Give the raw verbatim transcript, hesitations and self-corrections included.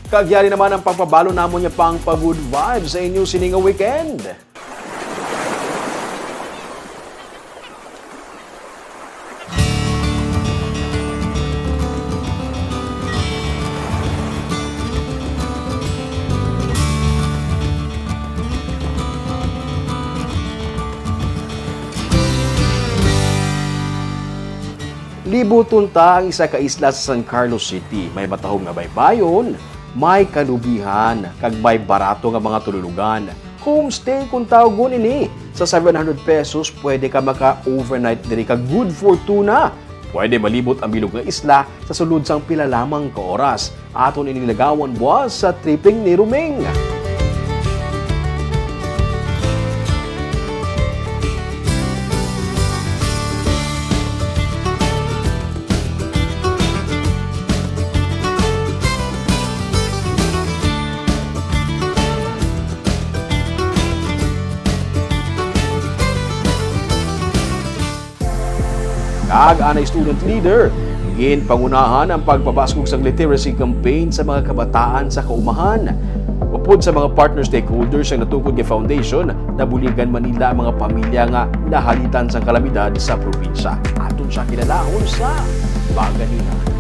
Kag yari naman ang pagpabalo namon nga pang pa-good vibes sa inyo sini nga weekend. Libuton ta ang isa ka isla sa San Carlos City. May matahom nga baybayon, may kalubihan, kag may barato nga mga tululugan. Homestay kung tawgon ini. Sa seven hundred pesos, pwede ka maka-overnight diri ka good fortuna. Pwede malibot ang bilog nga isla sa sulod sang pila lamang ka oras. Aton ini lagawon buwas sa tripping ni Roming. Kag anay student leader, ginpangunahan ang pagpabaskog sang literacy campaign sa mga kabataan sa kaumahan. Upod sa mga partner stakeholders ang natukod nga foundation, nabuligan man nila ang mga pamilya nga nahalitan sang kalamidad sa probinsya. Aton siya kilalahon sa Paganina.